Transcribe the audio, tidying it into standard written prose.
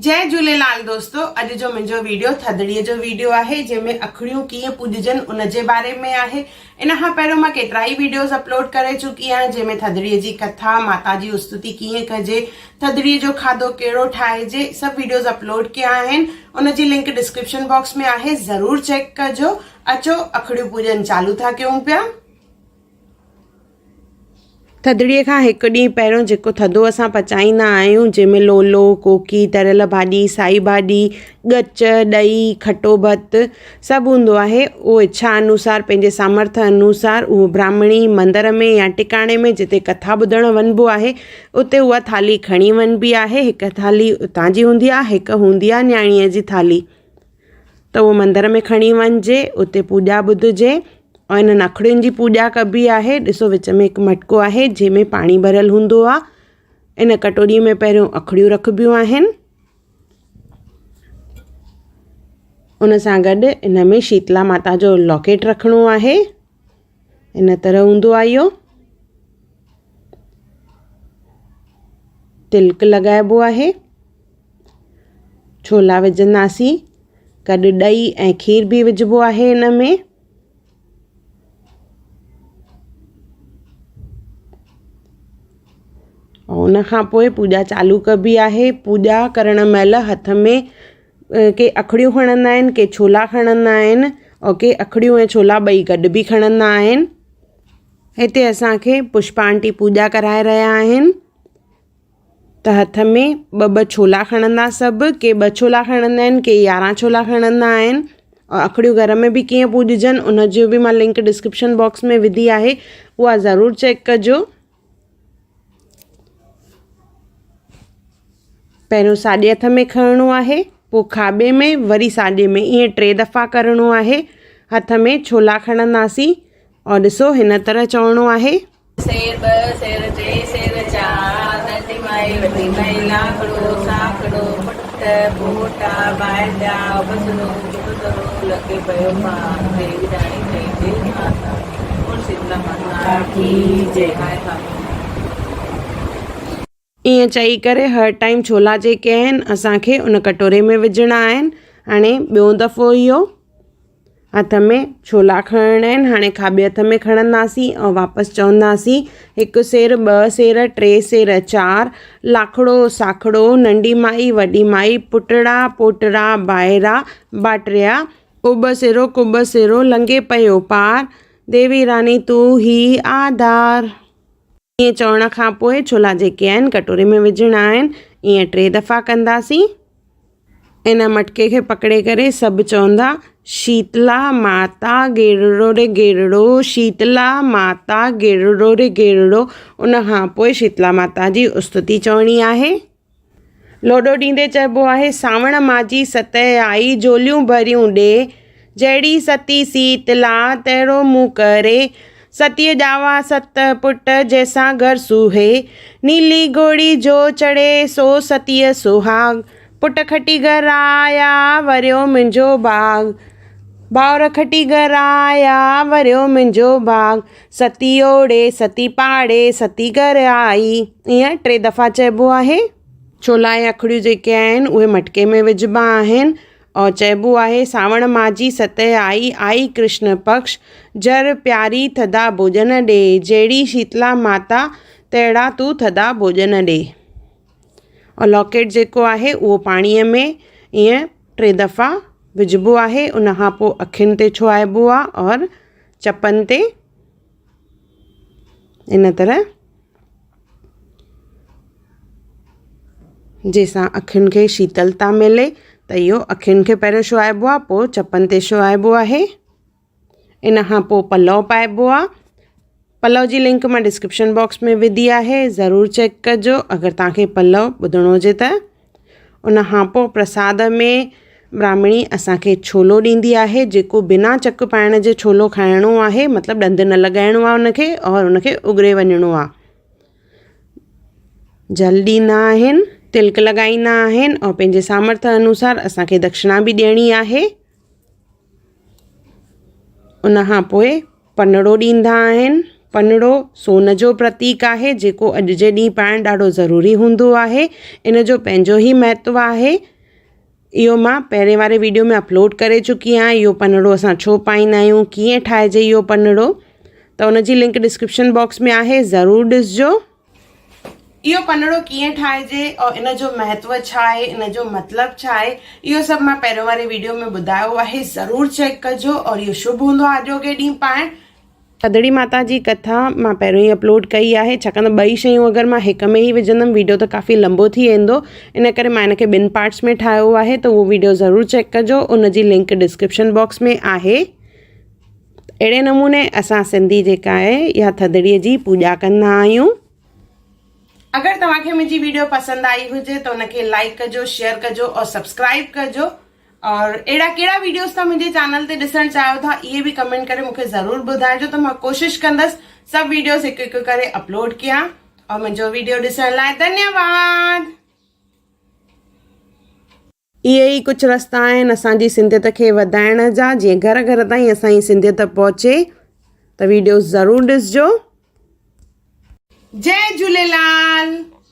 جئي جهوليلال دوستو اڄ جو منهنجو ويڊيو ٿڌڙي جو ويڊيو آهي جنهن ۾ اکڙيون ڪيئن پوڄجن ان جي باري ۾ آهي ان کان پهريون مان ڪيترائي ويڊيوز اپلوڊ ڪري چڪي آهيان جنهن ۾ ٿڌڙي جي ڪٿا ماتا جي استتي ڪيئن ڪجي ٿڌڙي جو کاڌو ڪهڙو ٺاهجي سڀ ويڊيوز اپلوڊ ڪيا آهن ان جي لنڪ ڊسڪرپشن باڪس ۾ آهي ضرور چيڪ ڪجو اچو اکڙيون پوڄن چالو ٿا ڪيون پيا. ٿڌڙيء کان هڪ ڏينهن پهريون جيڪو ٿڌو اسان پچائيندا آهيون جنهن ۾ لولو، ڪوڪي، تريل ڀاڄي، سائي ڀاڄي، ڳچ، ڏهي، کٽو ڀت سڀ هوندو آهي اهو اڇا انوسار پنهنجي سامرٿ انوسار اهو براهمڻي مندر ۾ يا ٽڪاڻي ۾ جتي ڪٿا ٻڌڻ وڃبو آهي اتي اها ٿالهي کڻي وڃبي آهي هڪ ٿالهي اتان جي هوندي آهي هڪ هوندي آهي نياڻيء جي ٿالهي. ته اهو مندر ۾ کڻي وڃجي اتي پوڄا ٻڌجي ۽ انهن اکڙين جي پوڄا ڪبي آهي ڏسو وچ ۾ هڪ مٽڪو آهي جنهن ۾ پاڻي ڀريل هوندو آهي ان ڪٽوري ۾ پهريون اکڙيون رکبيون آهن ان سان گڏ ان ۾ شيتلا ماتا جو لاڪيٽ رکڻو آهي ان طرح هوندو آهي اهو تلڪ لڳائبو آهي ڇولا وجهنداسين گڏ ڏهي ۽ کير به وجهبو آهي ان ۾. ۽ ان کان پوءِ پوڄا چالو ڪبي آهي پوڄا ڪرڻ مهل هٿ ۾ ڪي اکڙيون کڻندا آهن ڪي ڇولا کڻندا آهن ۽ ڪي اکڙيون ۽ ڇولا ٻئي گڏ به کڻندا آهن هتي اسان کي پشپا آنٽي پوڄا ڪرائي رهيا آهن. ته هٿ ۾ ٻه ٻه ڇولا کڻندا سڀ، ڪي ٻه ڇولا کڻندا آهن ڪي يارهن ڇولا کڻندا آهن ۽ اکڙيون گهر ۾ به ڪيئن پوڄجن ان جو به مان لنڪ ڊسڪرپشن باڪس ۾ وڌي آهي اها ضرور چيڪ ڪجو. پهريون ساڄي هٿ ۾ کڻڻو آهي پوءِ کاٻي ۾ وري ساڄي ۾ ائين ٽي دفعا ڪرڻو آهي هٿ ۾ ڇولا کڻنداسين ۽ ڏسو هن طرح چوڻو آهي. سير ٻه، سير ٽي، سير چار، ننڍي مائي وڏي مائي، لاکڙو، ساکڙو، پٽ، پوٽا، ڀائٽيا، ابسرو، ڪبسرو، لڳي پيو پار، ديوي راڻي چئي جي آڌار، بول شيتلا ماتا ڪي جي، هاء هاء. ائين چئي ڪري هر ٽائيم ڇولا جيڪي آهن اسان کي ان ڪٽوري ۾ وجهڻا آهن هاڻي ٻيو دفعو اهو هٿ ۾ ڇولا کڻڻا آهن هاڻي کاٻي هٿ ۾ کڻنداسين ۽ واپس چونداسين هڪ سير ٻه سير ٽي سير چار لاکڙو ساکڙو ننڍي مائي وڏي مائي پٽڙا پوٽڙا ڀائرا ڀاٽريا اٻ سيرو ڪٻ سيرو لنگهي پيو پار ديوي راني تون هي آڌار. ائين چوڻ کان پوء ڇولا جيڪي آهن ڪٽوري ۾ وجهڻا آهن ائين ٽي دفعا ڪنداسين ان مٽڪي کي پڪڙي ڪري سڀ چوندا شيتلا ماتا گيرڙو ري گيرڙو شيتلا ماتا گيرڙو ري گيرڙو ان کان پوء شيتلا ماتا جي استتي چوڻي آهي. لوڏو ڏيندي چئبو آهي، سانوڻ ماجي ستهه آئي، جهوليون ڀريون ڏي. جهڙي ستي سيتلا، تهڙو مون ڪري. ستيء ڄاوا ست پٽ، جنهن سان گهر سوهي. نيلي گهوڙي جو چڙهي، سو ستيء سهاڳ. پٽ کٽي گهر آيا، وريو منهنجو ڀاڳ. ڀائر کٽي گهر آيا، وريو منهنجو ڀاڳ. ستي اوڙي، ستي پاڙي، ستي گهر آئي. ائين ٽي دفعا چئبو آهي. ڇولا ۽ اکڙيون جيڪي آهن اهي مٽڪي ۾ وجهبا آهن ۽ چئبو آهي سانوڻ ماجي ستهه آئي، آئي ڪرشن پڪش، جر پياري ٿڌا ڀوڄن ڏي، جهڙي شيتلا ماتا تهڙا تون ٿڌا ڀوڄن ڏي. ۽ لاڪيٽ جيڪو آهي اهو پاڻيء ۾ ائين ٽي دفعا وجهبو آهي ان کان پوء اکين تي ڇهائبو آهي اور چپن تي ان طرح جنهن سان اکين کي شيتلتا ملي ته اهو اکين کي پهريون ڇهائبو آهي پوءِ چپن تي ڇهائبو آهي ان کان پوءِ پلو پائبو آهي پلو جي لنڪ مان ڊسڪرپشن باڪس ۾ وڌي آهي ضرور چيڪ ڪجو اگر توهان کي پلو ٻڌڻو هجي ته ان کان پوءِ پرساد ۾ براهمڻي اسان کي ڇولو ڏيندي آهي جيڪو بنا چڪ پائڻ جي ڇولو کائڻو آهي مطلب ڏند نه لڳائڻو آهي ان کي اور ان کي اڳري وڃڻو آهي جل ڏيندا آهن تلڪ لڳائيندا آهن اور پنهنجي سامرٿ انوسار اسان کي دڪشڻا به ڏيڻي آهي ان کان پوءِ پنڙو ڏيندا آهن. پنڙو سون جو پرتيڪ آهي جيڪو اڄ جي ڏينهن پائڻ ڏاڍو ضروري هوندو آهي. ان جو پنهنجو ئي مهتو آهي. اهو مان پهرين واري ويڊيو ۾ اپلوڊ ڪري چڪي آهيان اهو پنڙو اسان ڇو پائيندا آهيون ڪيئن ٺاهجي اهو پنڙو ته ان جي لنڪ ڊسڪرپشن باڪس ۾ آهي ضرور ڏسجو. اهو پنڙو ڪيئن ٺاهجي اور ان جو مهتو ڇا آهي ان جو مطلب ڇا آهي اهو سڀ مان پهريون واري ويڊيو ۾ ٻڌايو آهي ضرور چيڪ ڪجو اور اهو شڀ هوندو آهي اڄوڪي ڏينهن پائڻ. ٿڌڙي ماتا جي ڪٿا مان پهريون ئي اپلوڊ ڪئي آهي ڇاڪاڻ ته ٻئي شيون اگر مان هڪ ۾ ئي وجهندم ويڊيو ته ڪافي لمبو ٿي ويندو ان ڪري مان ان کي ٻن پارٽس ۾ ٺاهيو آهي ته اهو ويڊيو ضرور چيڪ ڪجو ان جي لنڪ ڊسڪرپشن باڪس ۾ آهي اهڙي نموني اسان سنڌي جيڪا آهي اها ٿڌڙي جي پوڄا ڪندا آهيون. اگر توهان کي منهنجي ويڊيو پسند آئي هجي ته ان کي لائيڪ ڪجو شيئر ڪجو اور سبسڪرائيب ڪجو اور اهڙا ڪهڙا ويڊيوز توهان منهنجي چينل تي ڏسڻ چاهيو ٿا اهي به ڪمينٽ ڪري مونکي ضرور ٻڌائجو ته مان ڪوشش ڪندس سڀ ويڊيوز هڪ هڪ ڪري اپلوڊ ڪيان اور منهنجو ويڊيو ڏسڻ لاء ڌنيواد. اهي ئي ڪجهه رستا آهن اسان جي سنڌيت کي وڌائڻ جا جيئن گهر گهر تائين اسان جي سنڌيت پهچي ته ويڊيوز ضرور ڏسجو. جئي جهوليلال.